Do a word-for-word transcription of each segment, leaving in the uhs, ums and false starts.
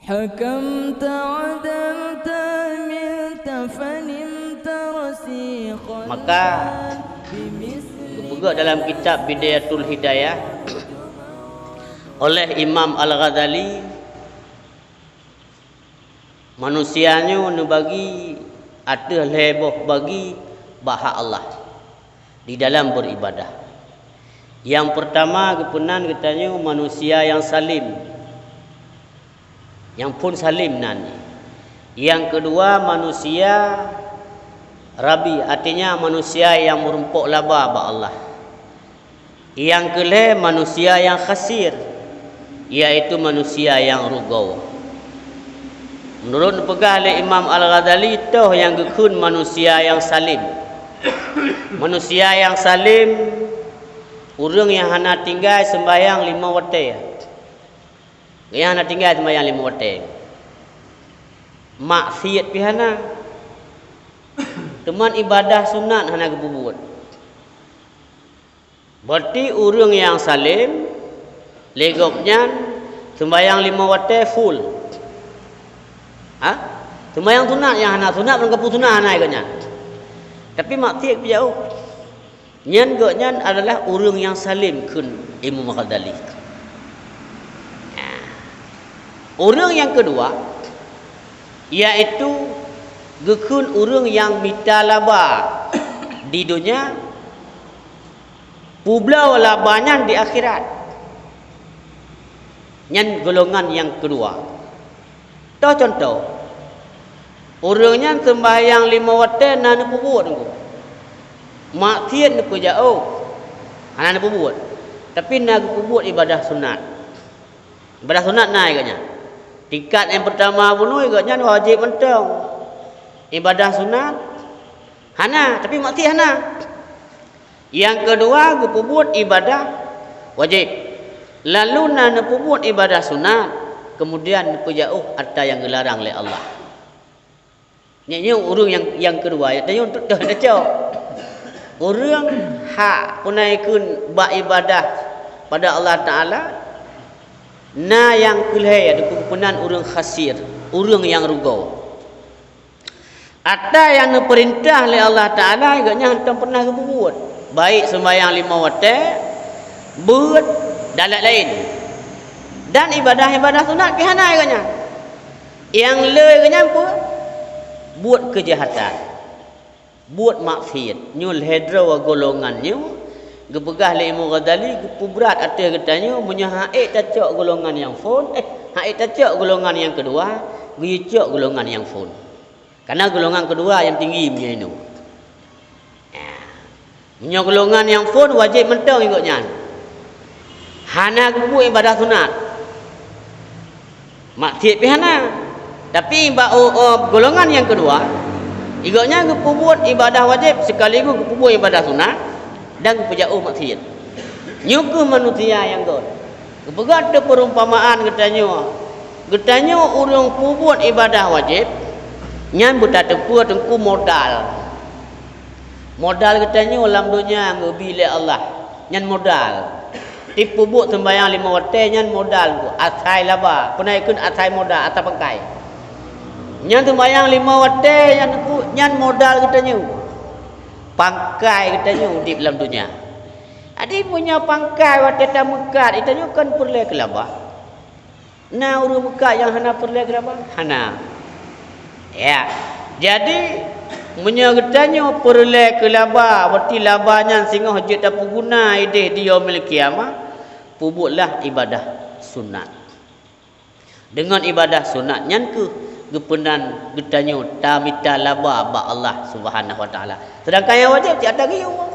حكمت عدلت عملت فنمت رسيخ Maka, البال بمثل geupeugah dalam kitab Bidayatul Hidayah oleh Imam Al-Ghazali, manusia nyoe neubagi ateueh lhée boh bagi bak hak Allah di dalam beuribadah. Nyang peurtama geupeunan geutanyoe manusia nyang salim, nyang phon salim nan. Nyang keudua manusia rabi, artinya manusia nyang meurumpok laba bak Allah. Nyang keulhée manusia nyang khasir, yaitu manusia nyang rugoe. Meunurot neupeugah lé Imam Al-Ghazali, toh nyang geukheun manusia nyang salim. Manusia nyang salim, ureuëng nyang hana tinggai seumbahyang limong watée. Nyang hana tinggai seumbahyang limong watée. Maksiet pih hana. Teuma ibadah sunat hana geupeubuet. Berarti ureuëng nyang salim, lé gobnyan seumbahyang limong watée full. Ha? Seumbahyang sunat nyang hana sunat, meunyoe geupeusunat hana gobnyan. Tapi maksiet geupeujaoh. Nyan gobnyan adalah ureuëng nyang salim kheun Imam Ghazali. Nah, ureuëng nyang keudua, yaitu geukheun ureuëng nyang mita laba di donya, peubloe laba nyan di akhirat. Nyan golongan nyang keudua. Toh cuntoh, ureuëng nyan seumbahyang limong watée na neupeubuet ngon maksiet neupeujaoh, hana neupeubuet, tapi na geupeubuet ibadah sunat. Ibadah sunat na gobnyan. Tingkat nyang peurtama bunoe gobnyan wajéb mantong. Ibadah sunat hana, tapi maksiet hana. Nyang keudua geupeubuet ibadah wajéb, lalu na neupeubuet ibadah sunat, keumudian neupeujaoh atra nyang geularang lé Allah. Nyoe, nyoe ureuëng nyang, nyang keudua, tanyoe teuh tacok. Ureuëng hak peunaikheun bak ibadah pada Allah Taala, na nyang keulhée, yaitu geupeunan ureuëng khasir, ureuëng nyang rugoe. Atra nyang neupeurintah lé Allah Taala, gobnyan hántom pernah geupeubuet, baik seumbahyang limong watée, beuet, dan laén-laén. Dan ibadah-ibadah sunat pih hana gobnyan. Nyang le gobnyan peue? Buet keujahatan, buet maksiet. Nyoe lhée droe golongan nyoe geupeugah lé Imam Ghazali geupeubrat ateueh geutanyoe meunyoe ha'ék tacok golongan nyang phon, eh, ha'ék tacok golongan nyang keudua, geuyue cok golongan nyang phon. Karena golongan keudua nyang tinggi meunyoe inoe. Ya. Meunyoe golongan nyang phon wajéb mantong gobnyan. Hana geupeubuet ibadah sunat. Maksiet pih hana. Tapi bak, oh, oh, golongan nyang keudua, gobnyan geupeubuet ibadah wajéb sekaligus geupeubuet ibadah sunat dan geupeujaoh maksiet. Nyoe keuh manusia nyang göt. Geupeugah teuh peurumpamaan geutanyoe. Geutanyoe ureuëng peubuet ibadah wajéb, nyan beutateupeue teungku modal. Modal geutanyoe lam donya geubi lé Allah, nyan modal. Tipeubuet seumbahyang limong watée nyan modal, asai laba, peunaikheun asai modal, asai pangkai. Nyan seumbahyang limong watée nyan, nyan modal geutanyoe. Pangkai geutanyoe udeb lam donya. Jadi meunyoe pangkai watée tameukat, geutanyoe kon peureulée keu laba. Na ureuëng meukat nyang hana peureulée keu laba? Hana. Ya. Jadi, meunyoe geutanyoe peureulée keu laba, berarti laba nyan singoh jeuet tapeuguna ideh di Yaumil Qiyamah, peubuetlah ibadah sunat. Deungon ibadah sunat nyan keuh geupeunan geutanyoe tamita laba bak Allah Subhanahu wa Taala. Sedangkan nyang wajéb cit atra geuyue.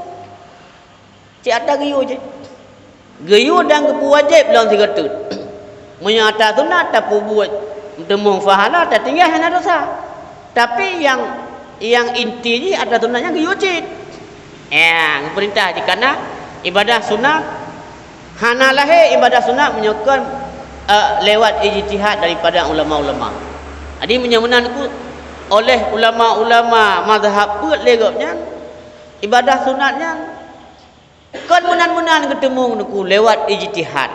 Cit atra geuyue jih. Geuyue dan geupeuwajéb lom sigoe teuk. Meunyoe atra sunat tapeubuet meuteumong pahala, tatinggai hana desya. Tapi nyang, nyang inti jih atra sunat nyan geuyue cit. Ya, geupeurintah jih karena ibadah sunat hana lahé ibadah sunat meunyoe kon, eh, lewat ijtihad daripada ulama-ulama. Jadi meunyoe meunan ku oleh ulama-ulama mazhab peuet lé gobnyan, ibadah sunat nyan kon meunan-meunan geuteumong nyoe ku lewat ijtihad.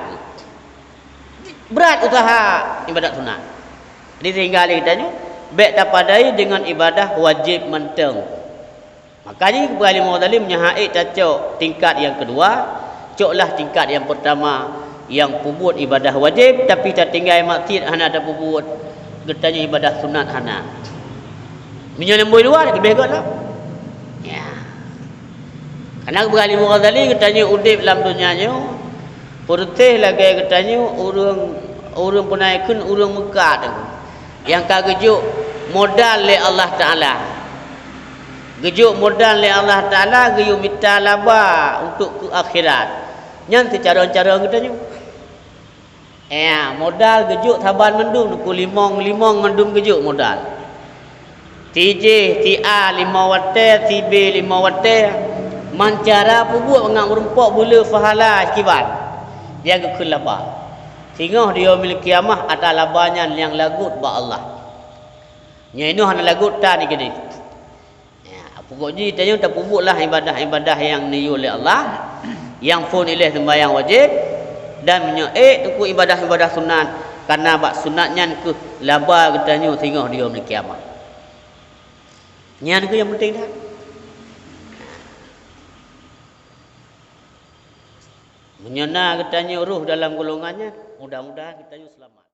Brat useuha ibadat sunat. Jadi sehingga lé geutanyoe bék tapadai deungon ibadah wajéb mantong. Makajih Ibrahim Ghazali meunyoe han ék tacok tingkat nyang keudua, coklah tingkat nyang peurtama nyang peubuet ibadah wajéb tapi tatinggai maksiat hana tapeubuet, geutanyoe ibadah sunat hana. Meunyoe lam luwa leubeh göt lom. Ya. Karena Ibrahim Ghazali geutanyoe udeb lam donya nyoe, peureuséh lagée geutanyoe ureuëng, ureuëng peunaikheun ureuëng Meukah teuh. Nyang ka geujok modal lé Allah Taala. Geujok modal lé Allah Taala geuyue mita laba untuk keu akhirat. Nyan teucarông-carông geutanyoe. Ya, modal geujok saban mandum, nuku limong-limong mandum geujok modal. Tijih, tia lima watée, tibe lima watée. Mancara peubuet ngon meurumpok beule pahala kiban. Dia geukheun laba. Singoh di yaumil kiamah ata laba nyan nyang lagut bak Allah. Nyoe inoe hana lagut tan keudeh. Ya, pokok jih tanyoe tapeubuetlah ibadah-ibadah nyang neuyue lé Allah, nyang phon ilée seumbahyang wajéb, dan meunyoe ék teungku ibadah-ibadah sunat, karena bak sunat nyan keuh laba geutanyoe singoh di yaumil kiamah. Nyan keuh nyang penting that. Meunyoe na geutanyoe roh dalam golongan nyan, mudah-mudahan geutanyoe seulamat.